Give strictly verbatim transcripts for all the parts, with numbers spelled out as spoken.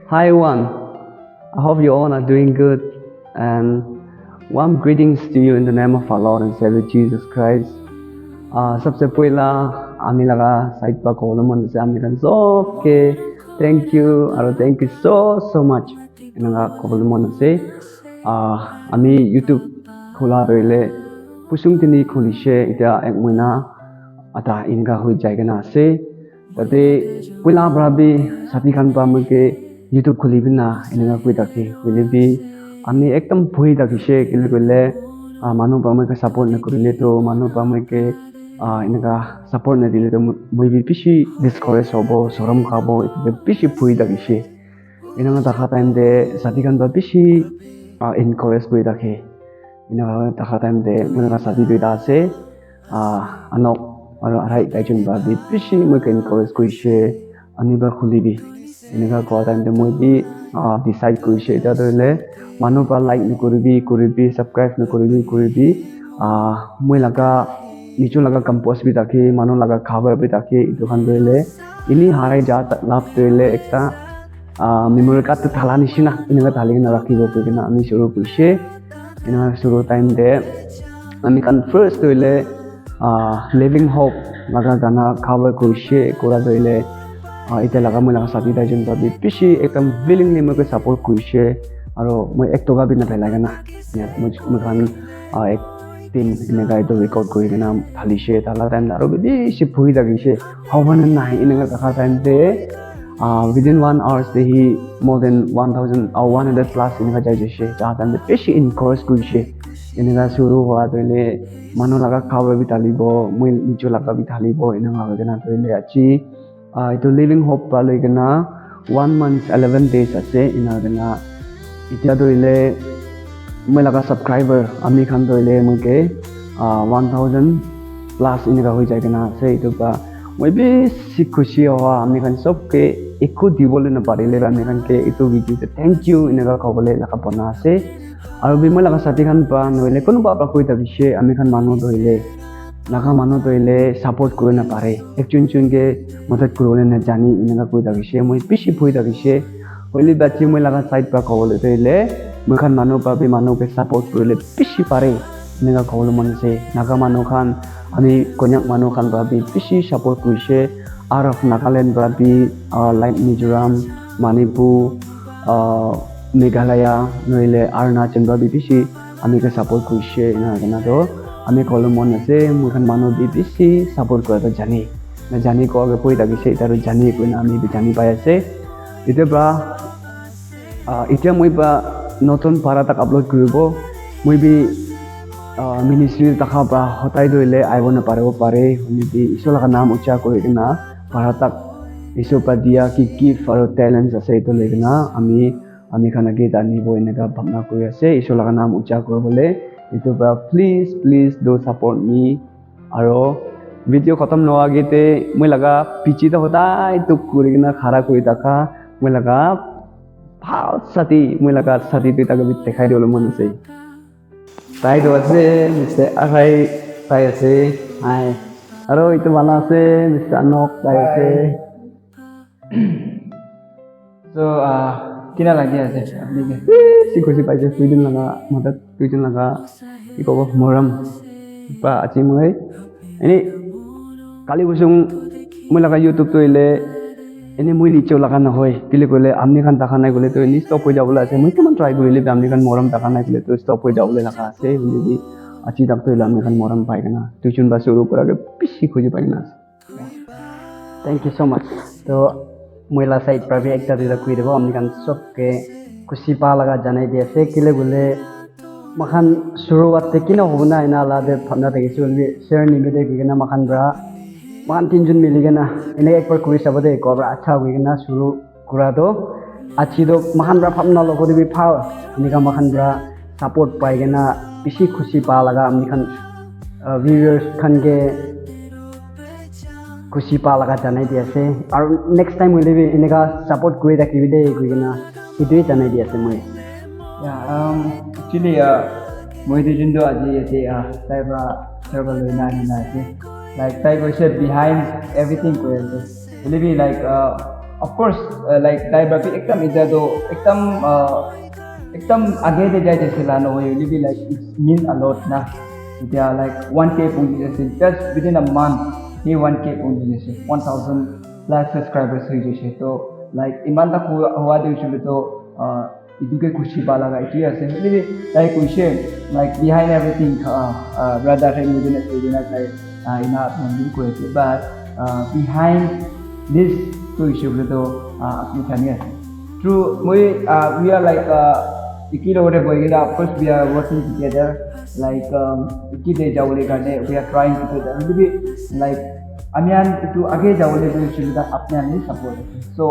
Hi, one. I hope you all are doing good and warm greetings to you in the name of our Lord and Savior Jesus Christ. Uh, sabse poila ami laga side pa kobole mon ase ami khan sob ke thank you aro thank you so so much enaka kobole mon ase. Uh, ami YouTube khula toile pusung tini khulishe, itya ek mahina ada enaka hoi jai kena ase. Tate poila para bi sati khan para moi ke YouTube khuli bi na enaka koi thake hoile bi ami ekdam bhoi thakishe kile koile, ah, manu para moi ke support na kurile to manu para moi ke, ah, enaka support na dile to moi bi bishi discourage hobo, sorom khabo, etu bishi bhoi thakishe. Enaka thaka time te sati khan para bishi, ah, encourage koi thake. Enaka thaka time te moi laga sati duita ase, ah, anok aro arai taijon para bi bishi moi ke encourage kurishe, ani ba khuli bi. Enaka koa time te moi bi, ah, decide kurishe, eta toh hoile manu para like nakuribi, kuribi, subscribe nakuribi, kuribi. Ah, moi laga nichon laga compose bi thake, manu laga cover bi thake, etu khan toh hoile ini harai ja lab toh hoile ekta, ah, memory card toh thala nishina enaka thali kena rakhibo koi kena ami shuru kurishe. Enaka shuru time te ami khan first toh hoile, ah, Living Hope laga gana cover kurishe, kura toh hoile, ah, ite laga moi laga sati taijon para bi bishi ekdam willingly moi ke support kurishe, aro moi ek toka bi naphelai kena, ya, moi, moi khan, ah, ek din enaka etu record kuri kena thalishe, thala time te aro bi bishi bhoi thakishe, hobo na nai enaka thaka time te, ah, within one hours te hi more than one thousand or one hundred plus enaka jai jaishe, ja time te bishi encourage kurishe, enaka shuru hua toh hoile manu laga cover bi thalibo, moi nichon laga bi thalibo, enaka hoi kena toh hoile aji, ah, etu Living Hope para loi kena one month eleven days ase, ena kena. Itya toh hoile moi laga subscriber ami khan toh hoile moi ke, ah, one thousand plus enaka hoi jai kena ase. Etu para moi bishi khushi hoa, ami khan sob ke eku dibole na parile ami khan ke etu video te thank you enaka kobole laga bana ase. Aro bi moi laga sati khan para nohoile kunuba para koi thakishe, ami khan manu toh hoile, Naga manu toh hoile support kuri na pare, ekjon jon ke madad kuribole na jane, enaka koi thakishe, moi bishi bhoi thakishe. Hoile bi aji moi laga side para kobole toh hoile, moi khan manu para bi manu ke support kurile bishi pare, enaka kobole mon ase. Naga manu khan, ami Konyak manu khan para bi bishi support kurishe, out of Nagaland para bi, ah, like Mizoram, Manipur, ah, Meghalaya, nohoile Arunachal para bi bishi ami ke support kurishe, ena kena toh ami kobole mon ase, moi khan manu bi bishi support kura toh jane. Na jane koa ke koi thakishe, eta toh jane koina ami bi jani pai ase. Etu para, ah, itya moi ba notun para tak upload kuribo. Moi bi, ah, ministry thaka para hotai toh hoile aibo na paribo pare. Hoile bi Isor laga naam ucha kuri kena para tak Isor para dia ki gift aro talents ase etu loi kena ami ami khan age te anibo eneka bhabna kuri ase. Isor laga naam ucha kuribole. Etu para please, please do support me. Aro video khatam nohoa age te moi laga piche te hodai dukh kuri kena khara kuri thaka moi laga bhal sati, moi laga sati duita ke bi dekhai dibole mon ase. Tai toh ase, Mister Arai tai ase. Hi. Aro etu wala ase, Mister Anok tai ase. So, ah, kina lagi ase apni ke? Bishi khushi paise, duijon laga madad, duijon laga ki kobo, morom pa achi moi. Eni kali busung moi laga YouTube toh hoile eni moi niche laga nohoi. Kile koile amni khan thaka nai koile toh eni stop hoi jabole ase. Moi kiman try korile bi amni khan morom thaka nai koile toh stop hoi jabole laga ase. Hoile bi achi tak toh hoile amni khan morom pai kena duijon para shuru kura ke bishi khushi pai kena ase. Thank you so much. To moi la side para bi ekta duita koi dibo, ami khan sob ke khushi pa laga janai di ase. Kile koile moi khan shuruwat te kina hobo na ena la de bhabna thakise, hoile bi share nimite koi kena moi khan para, moi khan tinjon mili kena ene ek bar kuri sabo de, koa para acha hoi kena shuru kura toh achi toh moi khan para bhabna logot te bi bhal, enika moi khan para support pai kena bishi khushi pa laga ami khan, uh, viewers khan ke khushi pa laga janai di ase, aru next time hoile bi enika support kuri thakibi de koi kena etu he janai di ase moi. Yeah, um, actually, uh, moi tu juntu aji yate, uh, tai para server loi na ahi na ase. Like, tai koise behind everything koi ase. Hoile bi, like, uh, Of course, uh, like, tai para bi ekdam etia toh ekdam, uh, ekdam age te jai thakise la nohoi, hoile bi, like, it's mean a lot na. Etia, like, one K punji ase, just within a month he one K punji ase, one thousand plus subscribers hoi jaise. To, like, iman tak hua hua de hoise to, uh, etu ke khushi pa laga etu ase. Hoile bi tai koise, like, behind everything, uh, uh, brother hai mujhe na koi dena tai, uh, ena apna bi koi ase, but, uh, behind this tu issue hoile to, uh, apni khan hi ase. True, moi, uh, we are like, uh, eki logote bohi kena, of course we are working together, like, um, eki te jabole karne we are trying together. Hoile bi, like, ami khan etu age jabole tu issue ta apni khan hi support ase. So,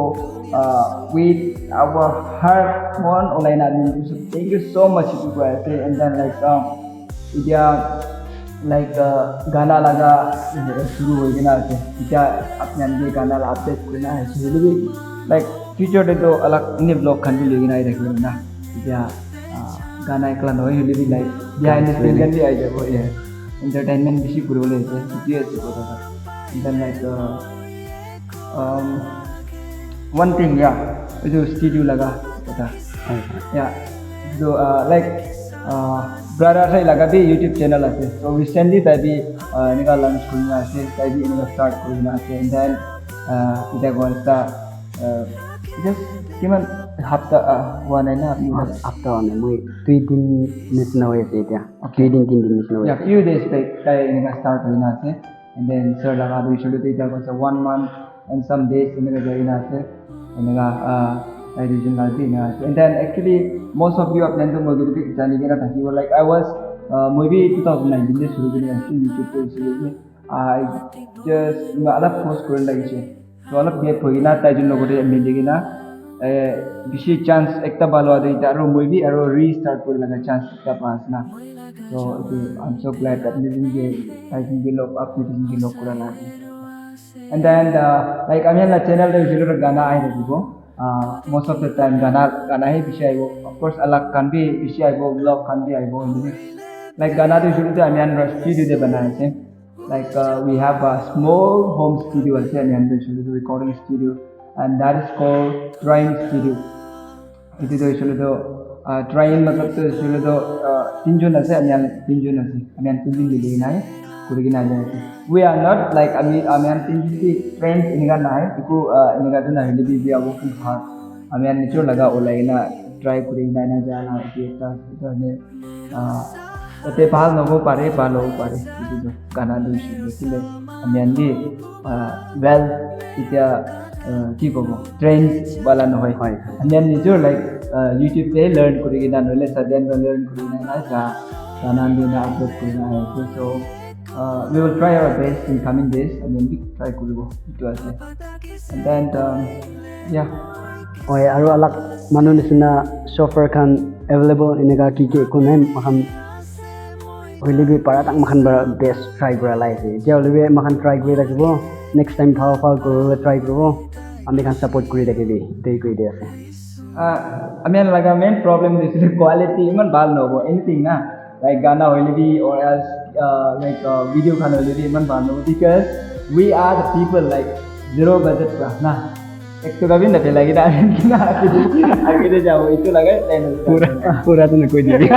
uh, with our heart, mon olai na, I mean, thank you so much, etu koi ase. And then, like, um, etia, like, uh, gana laga, uh, shuru hoi kena ase. Etia apni khan ke gana la update kuri na ase. Hoile bi, like, future te to alag ene vlog khan bi loi kena ahi thakibo na. Etia, uh, gana ekla nohoi, hoile bi, like, behind the scene khan bi ahi jabo, yeah. Entertainment bishi kuri bole ase, etu ase kotha ta. And then, like, uh, um, one thing, yeah, etu studio laga kotha. Yeah. So, uh, like, uh, brother sai laga bi YouTube channel ase. So, recently tai bi, uh, enika launch kuri na ase, tai bi enika start kuri na ase. And then, uh, etia koi ase, uh, just kiman hapta, uh, hua nai na, apni khan? Hapta hua nai, moi dui din nisina hoi ase etia. Okay. Dui din, tin din nisina hoi ase. Yeah, few days back, tai enika start kuri na ase. And then sir laga tu usually tu etia koi ase one month and some days enika jai kena ase. Enika, ah, tai reason la bi enika ase. And then actually most of you apni khan to moi etu bi jani kena thakibo. Like, I was, ah, moi bi two thousand nineteen te shuru kuri ase YouTube te shuru kuri. I just, moi alak post kuri lagise. So alak gap hoi kena tai jun logote mili kena, eh, bishi chance ekta bhal hua de etia aro moi bi aro restart kuri laga chance ekta pa ase na. So etu, I'm so glad that nijin ke, tai jun ke log up, nijin ke log kura na ase. And then, uh, like, ami khan la channel te hoise koile gana ahi thakibo. Uh, most of the time gana, gana he bishi ahibo. Of course, alag khan bi bishi ahibo, vlog khan bi ahibo. Like, gana tu shuru te ami khan studio te banai ase. Like, uh, we have a small home studio ase, ami khan tu shuru te recording studio, and that is called Train Studio. Etu tu hoise koile tu, ah, train matlab tu hoise koile tu, ah, tinjon ase, ami khan tinjon ase, ami khan tinjon mili kena kuri kena jai ase. We are not like, ami, ami khan tinjon bi trained enika nai, eku, ah, enika tu nahoi le bi we are working hard. Ami khan nijor laga ulai kena try kuri kena ena jana etu ekta, etu karne, ah, tate bhal nohobo pare, bhal hobo pare, etu tu gana tu hoise koile ami khan bi, ah, well, etia, ah, ki kobo, train wala nohoi. Hoi. Ami khan nijor, like, ah, YouTube te learn kuri kena, nohole sudden pra learn kuri kena, na ja, gana bi na upload kuri kena ahi ase. So, ah, we will try our best in coming days, ami khan bi try kuribo, etu ase. And then, um, yeah. Hoi, aru alag manu nisina chauffeur khan available enika ki ki eku nai, moikhan hoile bi para tak moikhan para best try kura lai ase. Etia hoile bi moikhan try kuri thakibo, next time bhal bhal kuribole try kuribo, ami khan support kuri thakibi, etu koi di ase. Ah, ami khan laga main problem tu hoise quality eman bhal nohobo, anything na, like gana hoile bi or else, ah, like, ah, video khan hoile bi eman bhal nohobo, because we are the people, like, zero budget pra na. Ek toka bhi na pelai kena, age te jabo, etu lagai plan ase. Pura, pura tu na koi dibi.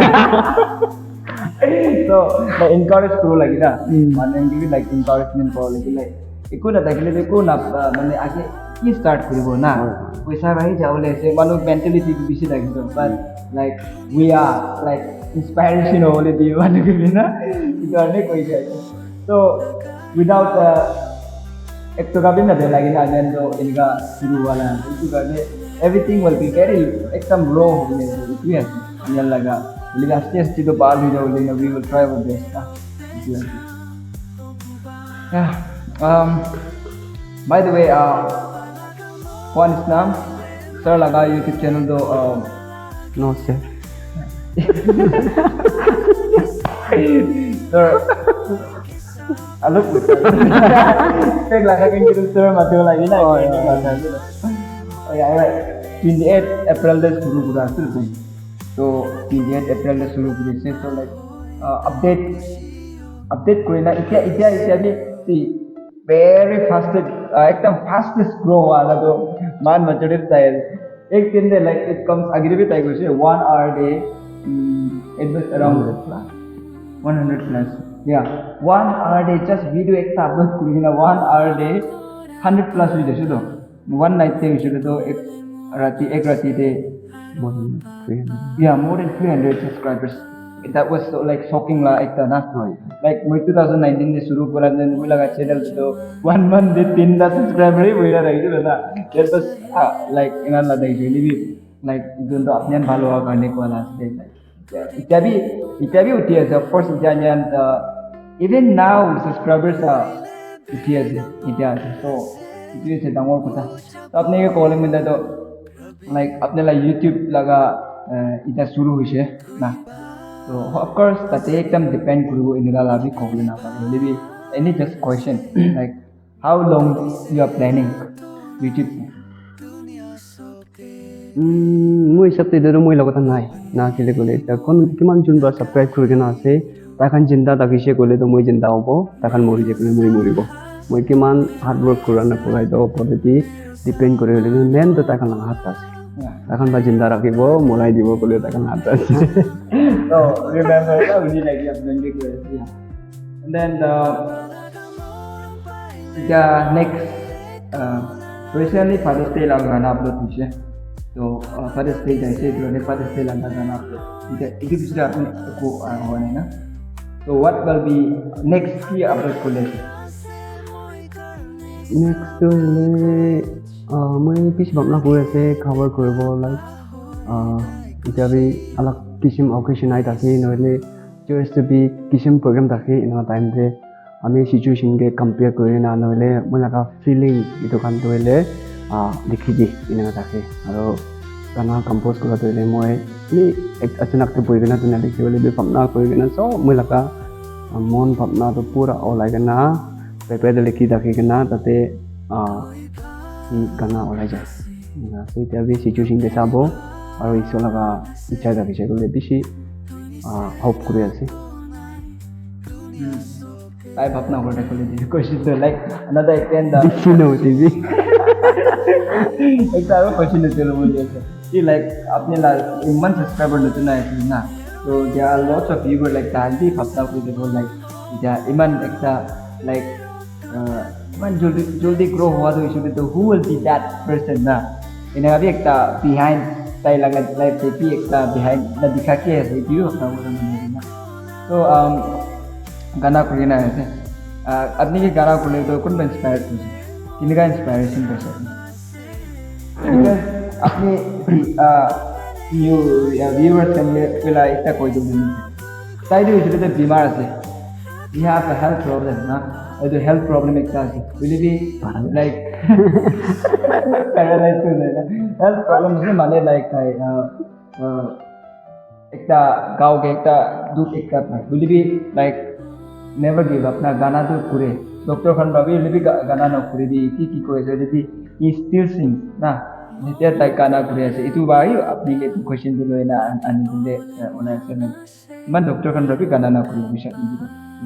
So, na encourage kuro lage na. Hmm. Manu khan ke bhi, like, encouragement kuro lage, like, eku na thakile, eku na, ah, mane, age ki start kuribo na? Hmm. Poisa rahi jabo le ase, manu mentality tu bishi thake to, but, like, we are, like, inspiration hobole diye manu ke bhi na. Etu karne koi jai. So, without, uh, ek toka bhi na de lage na, then to enika shuru hua la. Etu karne everything will be very ekdam raw hobo le ase. Etu ase. Ami laga, hoile aste aste to bhal hoi jabo le, we will try our best na. Etu ase. Yeah. Um, by the way, uh, koa nisna, sir laga YouTube channel to, um, no, sir. Sir, alok pek laga kan kita sir mati lagi na. Oh, yeah. Oh, yeah, alright. Twenty-eight April te shuru kura ase. So, twenty-eight April te shuru kuri ase. So, like, uh, update, update kuri na, etia, etia, etia bhi, see, very fastest, uh, ekdam fastest grow wala to Man majority tai ek din de like it comes agri bi tai goise one hour de mm, it was around one hundred plus. Yeah, one hour de just video ekta upload kuri kena one hour de hundred plus video to. One night te hoise to ek rati ek rati de More than three hundred. Yeah, more than three hundred subscribers. That was so, like shocking la ekta na. Like moi two thousand nineteen de shuru kura de moi laga channel to one month de tinta subscriber hi boina rakhi dilo na. That was ah, like iman la dai jeni bi like jun to apni bhalo howa karne kowa la ase. Like itabi itabi uthi ase. Of course itabi and uh, even now subscribers are uthi ase, itabi ase. So itu ase dangor kotha. To apni ke kobole mile to like apni la YouTube laga uh, ita shuru hoise na. So of course tate ekdam depend kuribo enika la bi kobole na pare. Maybe any just question like how long you are planning YouTube? Mm, moi hisab te etu moi laga kotha nai na kile kole ta kon kiman jun ba subscribe kuri kena ase, tai khan jinda thakise kole to moi jinda hobo, tai khan mori je kole moi moribo. Moi kiman hard work kura na kura etu opor te depend kore kole main to tai khan laga hath ase. Tai khan ba jinda rakhibo, morai dibo kole tai khan hath ase. So remember na uni lagi apni ke koi. And then uh, the next uh, recently Father's Day la gana upload hoise. So uh, Father's Day jaise to ne Father's Day la gana upload. Ita itu bisra apni ko uh, hone na. So what will be next ki upload kole? Next to hoile uh, moi bishi bhabna kuri ase cover kuribo like uh, itabi alag kisim occasion ahi thake nohole church te bi kisim program thake eneka time te ami situation ke compare kuri na nohole moi laga feeling etu khan tu hoile ah, likhi di eneka thake aro gana compose kura tu hoile moi ni achanak te bohi kena tu na likhi bole bi bhabna kuri kena so moi laga ah, mon bhabna tu pura olai kena paper te likhi thaki kena tate ah, gana olai jai. So itabi situation te sabo aro isor laga icha thakise kole bishi ah, hope kuri ase. Tai bhabna kore thakile question to like another extend the Bishi no T V. ekta aro question to tell bole ase. See like apni la iman subscriber notun aise na. So there are lots of viewer like that bi bhabna kore thakile like ita iman ekta like uh, iman joldi joldi grow hua to issue to who will be that person na? Ena bi ekta behind tai laga life te bi ekta behind na dikha ke ase bi bhabna kore na. So um, gana kuri na ase. Uh, apni ke gana kuri to kun inspire kuri? Kineka inspiration kuri? Because apni uh, you uh, viewers khan ke pela ekta koi do. Tai tu hoise to bimar ase. He have a health problem na. Etu health problem ekta ase. Will be like paralyzed to the health problem ase mane like tai uh, uh, ekta gao ke ekta dukh ekta thai. Will be like never give up na gana tu kure. Doctor khan bhabi will be gana na kure bi ki ki koi ase will be he still sing na. Jetia tai gana kuri ase itu ba hi apni ke question tu loi na ani dile ona ase na. Iman doctor khan para bi gana na kuri bisha.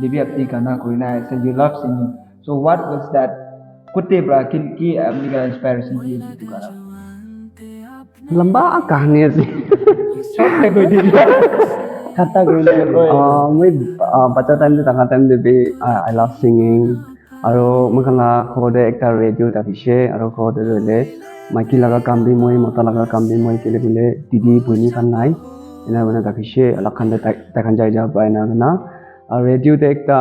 Debi apni gana kuri na ase, you love singing. So what was that? Kote pra ki ki apni ka inspiration ki ase tu gana? Lamba kahani ase. Short te koi di. Khatta koi di. Ah, moi ah, bacha time te thaka time te bi ah, I love singing. Aro moi khan la ghor te ekta radio thakishe aro ghor te toile maiki laga kam bi moi mota laga kam bi moi kile koile didi buini khan nai ena hoina thakishe alak khan te tai khan jai ja pai ena hoina aro radio te ekta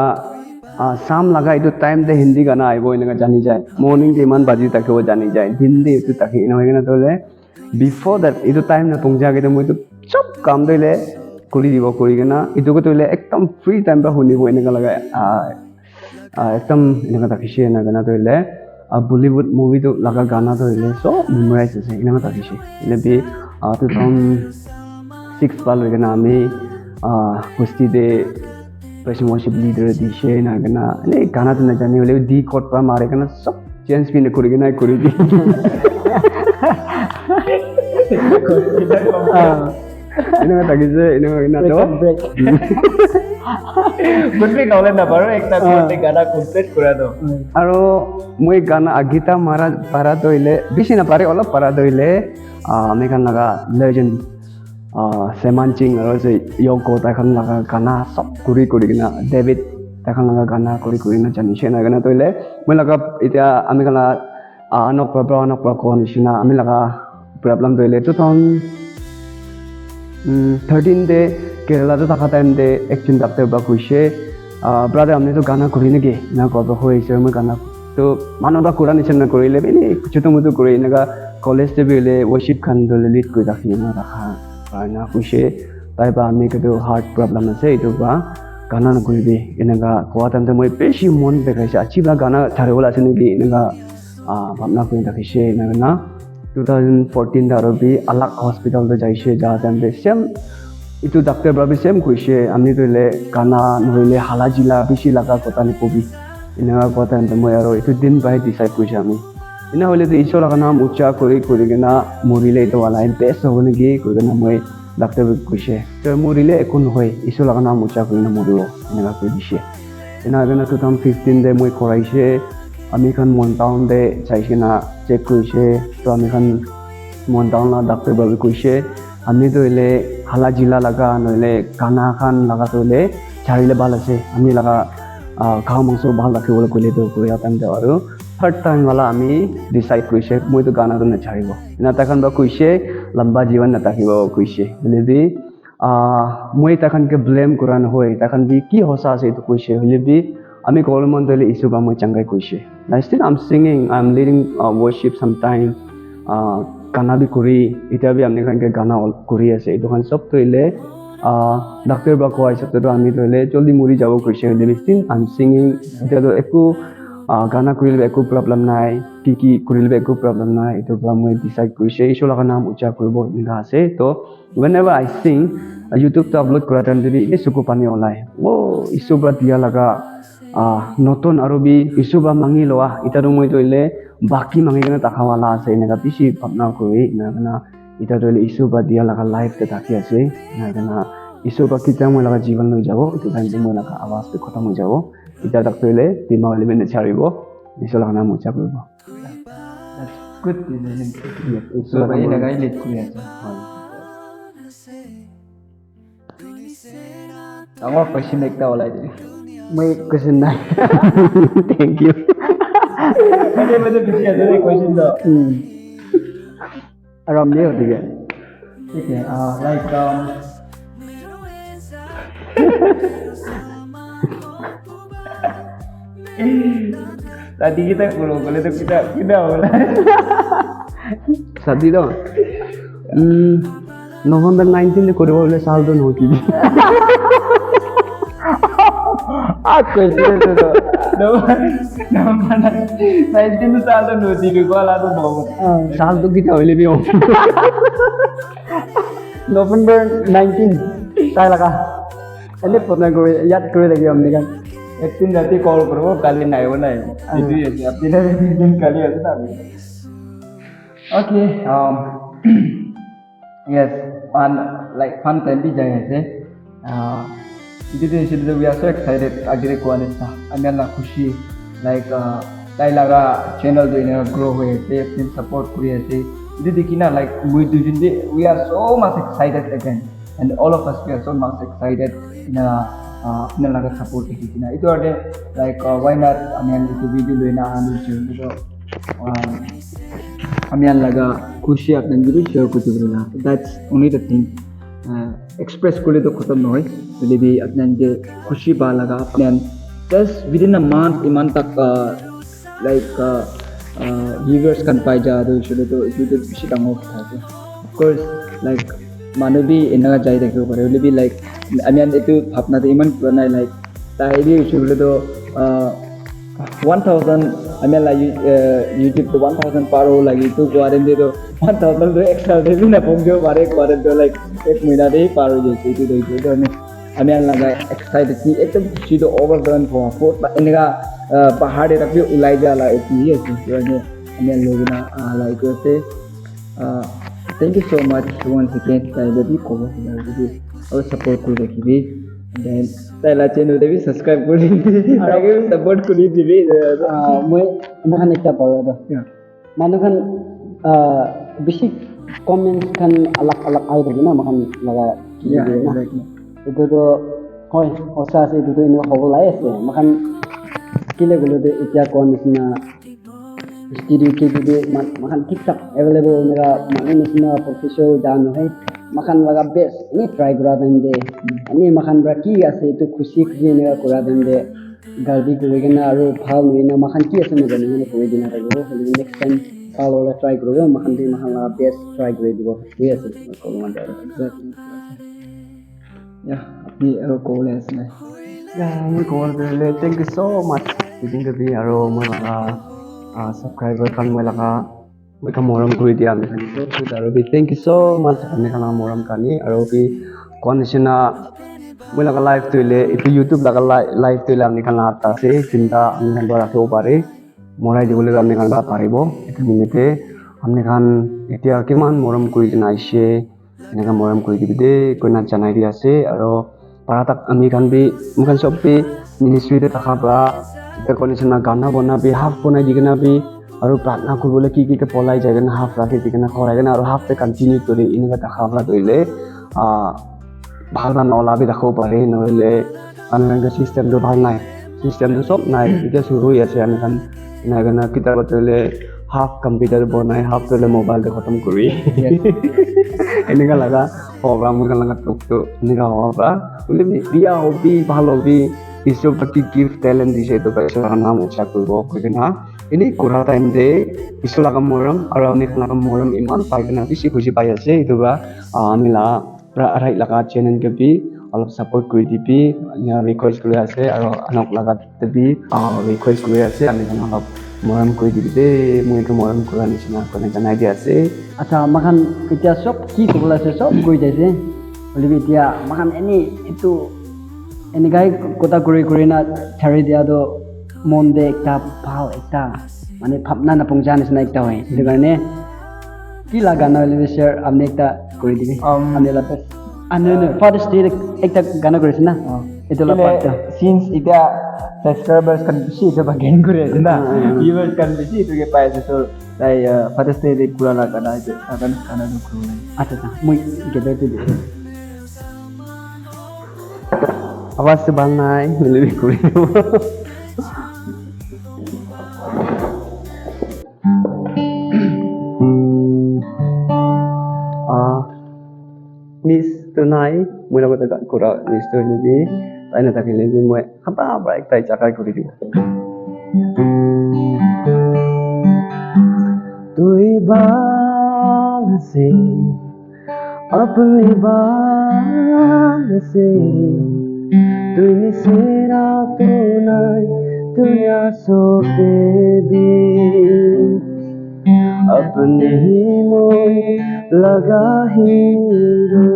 ah, Sam laga etu time te Hindi gana ahibo eneka jani jai morning te iman baji thakibo jani jai din te etu thaki ena hoikena toile before that etu time na pungja ke moi tu chop kam toile kuri dibo kuri kena etu ke toile ekdam free time para hunibo eneka laga ah, Ah, ekdam eneka thakishe ena gana toh hoile ah, Bollywood movie tu laga gana toh hoile sob memorize ase eneka thakishe hoile bi ah, two thousand six pa loi kena ami ah, bosti te praise and worship leader dishe ena gana ene gana tu najane hoile bi D chord pa mari kena sob change bi kuri kena kuri di Ah, eneka thakishe eneka kena toh Break. Good bhi gawole na paro, ekta Ah. Gana complete kura do. Aro moi gana agita mara para toile, bishi na pare, olop para toile, ah, ami khan laga legend, ah, Seman Ching aro se Yoko tai khan laga gana sob kuri kuri kena, David tai khan laga gana kuri kuri kena jani she na gana toile, moi laga etia ami khan laga, ah, anok pra, pra, anok pra ko nishina, ami laga problem toile two thousand, mm, thirteen te Kerala te thaka time te ekjon doctor pra kuishe, ah, "Brother, apni to gana kuri niki?" Na koa pra hoi ase, moi gana to manu pra kura nishina kurile bi, ene chutu mutu kuri, eneka college te bi hoile worship khan to lead kuri rakhi na rakha, ah, na kuishe. Tai pra ami ke to heart problem ase, etu pra gana nakuribi, eneka koa time te moi bishi mon bekaise, achi pra gana chari bola ase niki, eneka ah, bhabna kuri thakishe, ena kurina two thousand fourteen te aro bi alag hospital te jaishe, ja time te same, etu doctor pra bi same kuishe, ami tu hoile gana nohoile hala jila bishi laga kotha nakobi, eneka koa time te moi aro etu din pra decide kurishe ami. Ena hoile tu Isor laga naam ucha kuri, kuri kena morile etu wala best hobo niki, kuri kena moi doctor pra kuishe, "Sir, morile eku nohoi, Isor laga naam ucha kuri kena moribo," eneka kuri dishe. Ena kurina two thousand fifteen te moi koraishe, ami khan Mon Town te jai kena check kurishe, to ami khan Mon Town la doctor pra bi kuishe, ami to hoile hala jila laga nohoile gana khan laga to hoile charile bhal ase, ami laga, ah, gao mangso bhal rakhi bole koile to koya time te aro third time wala ami decide kurishe, moi to gana to nacharibo. Ena tai khan pra kuishe, lamba jiwan nathakibo kuishe. Hoile bi, ah, moi tai khan ke blame kura nohoi, tai khan bi ki hosa ase etu kuishe, hoile bi ami kobole mon toile Isu pra moi changai kuishe. Now still I'm singing, I'm leading, uh, worship sometime, ah, gana bi kuri, etia bi ami khan ke gana ol-, kuri ase, etu khan sob toile, ah, doctor pra koa hisab te to ami toile joldi mori jabo kuishe, hoile bi still I'm singing, etia to eku, ah, gana kurile eku problem nai, ki ki kurile eku problem nai, etu pra moi decide kurishe, Isu laga naam ucha kuribo eneka ase, to whenever I sing, uh, YouTube te upload kura time te bi ene suku pani olai. Oh, Isu pra dia laga, ah, notun aro bi Isu pra mangi loa. Etia to moi to hoile baki mangi kena thaka wala ase, eneka bishi bhabna kuri, ena kurina etia to hoile Isu pra dia laga life te thaki ase, ena kurina Isu pra kitia moi laga jiwan loi jabo, etu time te moi laga awaz bi khatam hoi jabo. Etia tak to hoile bimar hoile bi nacharibo, Isu laga naam ucha kuribo. That's good decision. Yes, it's so, like bhai, a lagai lead kuri ase. Dangor question ekta olai de. Moi question nai. Thank you. Mane, mane, bishi ase de question to. Hmm. Aram de hote kya? Okay, uh, like, um, Shadi kita kuro, kule to kita, kita hola. Shadi to, mm, November nineteen te koribo bole sal to notibi. Ah, question to. November, November nineteen sal to notibi, ko ala to no. Ah, sal to kita hoile bi ho. November nineteen, tai laga. Ene pratna kuri, yad kuri lagi amni kan. Ek din rati call kuro, kali nai ho nai. Ah. Itu ya, apni na din kali ase na. Okay, um, yes, fun, like, fun time bi jai ase. Ah, etu tu, etu tu, we are so excited. Agere koa nishina, ami khan la khushi, like, uh, tai laga channel tu ena grow hoi ase, apni support kuri ase. Etu dikhi na, like, moi duijun bi, we are so much excited again. And all of us, we are so much excited. Ena, uh, apni laga support dikhi kena. Etu arte, like, uh, why not, ami khan etu video loi na aha nishina, etu, uh, ami khan laga khushi apni khan ke bi share kuri dibo na. That's only the thing. Uh, express kuri le to khatam nohoi. Hoile bi apni khan ke khushi pa laga, apni khan just within a month, iman tak, uh, like, uh, uh, viewers khan pai ja tu hoishe le to, etu tu bishi dangor kotha ase. Of course, like, manu bi enaka jai thakibo pare, hoile bi, like, ami khan etu bhabna tu iman pura nai, like, tai bi hoishe le to, uh, one thousand, ami khan la You-, uh, YouTube tu one thousand par hobo lage, etu koa time te to one thousand tu ek saal te bi na pahunchibo pare, koa time to, like, ek mahina te hi par hoi jaise, etu to, etu karne ami khan laga excited ki ekdam khushi to overwhelm hua, bahut ba eneka, ah, bahar te tak bi ulai ja la etu hi ase, etu karne ami khan loi kena aha la etu ase. Ah, thank you so much once again, tai bi kobo hoile bi aru support kuri rakhibi. Then tai la channel te bi subscribe kuri dibi. Tai ke bi support kuri dibi. Ah, moi, moi khan ekta paro da. Yeah. Manu khan, ah, bishi comments khan alag alag ahi thake na, moi khan laga ki Yeah, hobo na. Exactly. Etu to hoi, hosa ase, etu to ena hobo lai ase. Moi khan kile koile to etia koa nisina studio ke bi ma-, moi khan thik thak available naka manu nisina professional ja nohoi. Moi khan laga best, eni try kura time te, eni moi khan para ki ase, etu khushi khushi naka kura time te, galbi kuri kena aru bhal nohoi na, moi khan ki ase najane kena kuri dina thakibo. Hoile next time bhal hoile try kuribo, moi khan bi moi khan laga best try kuri dibo. Thik ase, moi kobo mon jai. Exactly. Yeah, apni aru kobole ase nai? Yeah, moi kobole ase, thank you so much. Nitin Kabi aru moi laga, ah, subscriber khan, moi laga, moi khan morom kuri dia ami khan. So, so, aru bi thank you so much ami khan laga morom karne. Aru bi koa nisina moi laga life tu hoile, etu YouTube laga li-, life tu hoile ami khan laga ase, chinta ami khan para rakhibo pare. Morai dibole ami khan para paribo. Etu nimite ami khan etia kiman morom kuri kena aise. Eneka morom kuri dibi de, koina janai di ase, aro para tak ami khan bi, moi khan sob bi ministry te thaka pra, etu koa nisina gana bana bi, half banai di kena bi, aro pratna kuribole ki ki ke polai jai kena half rakhi di kena, horai kena, aro half te continue kuri, eneka thaka pra toile, ah, bhal bhal ola bi rakhibo pare, nohoile, Ami khan ke system tu bhal nai. System tu sob nai. Etia suru hoi ase ami khan. Eneka na kitab tu hoile half computer banai, half tu hoile mobile te khatam kuri. Yes. Eneka laga hobo para moi khan laga tok tu eneka hobo para. Hoile bi biya hobi, bhal hobi, Isor para ki gift, talent dise, etu para Isor laga naam ucha kuribo koi kena. Eni kura time te Isor laga morom aru ami khan laga morom eman pai kena bishi khushi pai ase. Etu para, ah, ami laga pra-, right laga channel ke bi olop support kuri dibi, enia request kuri ase, aro anok laga te bi, ah, request kuri ase, ami khan olop morom kuri dibi de, moi etu morom kura nisina koina janai di ase. Acha, moi khan etia sob ki kobole ase, sob koi jaise. Hoile bi etia moi khan eni etu enekai kotha kuri kuri na thari dia toh mon te ekta bhal ekta mane bhabna napungja nisina ekta hoi. Etu karne ki laga gana hoile bi share apni ekta kuri dibi. Um, Apni la best. Ah, no, no, Father's Day te ekta gana kuri ase na. Oh. Etu la Kile part tu. Since etia subscribers khan bishi etu ba gain kuri ase na. Mm, mm, mm. Viewers khan bishi etu ke pai ase, so tai, uh, Father's Day te kura la gana etu, gana, gana tu kuru. Acha, acha. Moi gete tu de. Awaaz tu bhal nai, hoile bi kuri dibo. Ah, miss tu nai, moi laga kotha kura miss tu hoile bi, tai na thakile bi moi khata para ekta jaga kuri dibo. Tui bhal ase, apni bhal ase, tui nisina tu nai, duniya sob te bi, apni hi mon laga hero.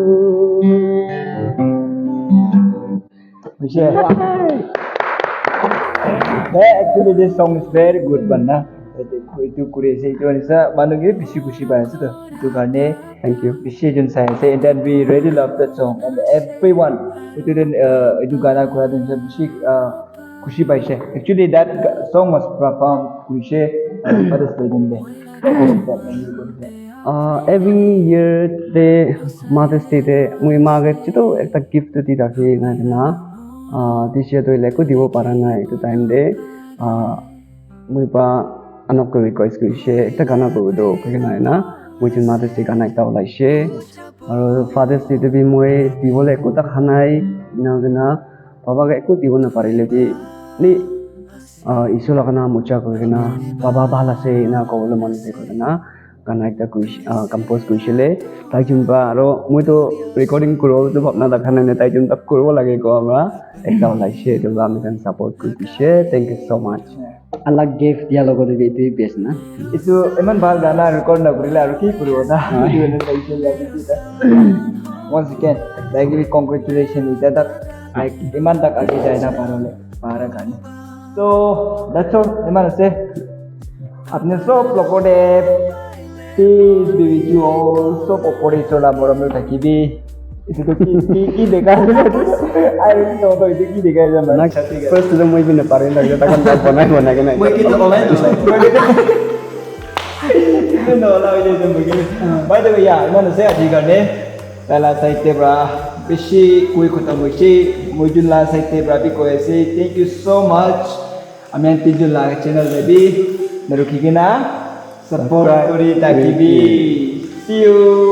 Hoise. Hey, actually, this song is very good, banna. Etu, etu kuri ase, etu anisa, manu ke bishi khushi pai ase to. Etu karne Thank you. Bishi jun sai ase, and then we really love that song, and everyone, etu din, uh, etu gana kura din bishi, uh, khushi paise. Actually, that g-, song was performed kuise, uh, Father's Day din de. Uh, every year te Mother's Day te moi ma ke chutu ekta gift tu di thaki na na, uh, this year tu hoile eku dibo para nai etu time te, uh, moi pa anok ko request kurise ekta gana kuribo to koi kena na moi jun Mother's Day gana ekta ulaise. Aru Father's Day te bi moi dibole eku ta kha nai, ena hoikena baba ke eku dibo naparile bi ni, ah, Isor laga naam ucha kuri kena, "Baba bhal ase," ena kobole mon ase koi kena gana ekta kurise, ah, compose kurisile. Tai jun para aru moi to recording kuribo to bhabna dakha nai, tai jun para kuribo lage koa para ekta ulaise, etu para ami khan support kuri dise. Thank you so much. Alag gift dia logot te bi etu best na. Etu iman bhal gana record na kurile aru ki kuribo na? Hoi. Etu hoile tai etu ya ki ta. Once again, like, congratulations. Eta tak, like, iman tak agi jai na parole, para karne. So, that's all. Iman ase. Apni sob logote peace be with you all. Sob opor Isor la morom te thakibi. Itu tu ki ki ki dekha ase na? Ai ni no to itu ki dekha ase na? Next first tu moi bhi na pare na, takkan tak banai banai ke na. Moi ki to olai olai. Itu no olai olai itu moi ki. By the way, yeah, iman ase aji karne. Taila side te pra bishi koi khatam hoise. Moi jun la side te pra bhi koi ase. Thank you so much. Ami khan tinjun la channel te bhi narukhi kena support kuri thakibi. See you.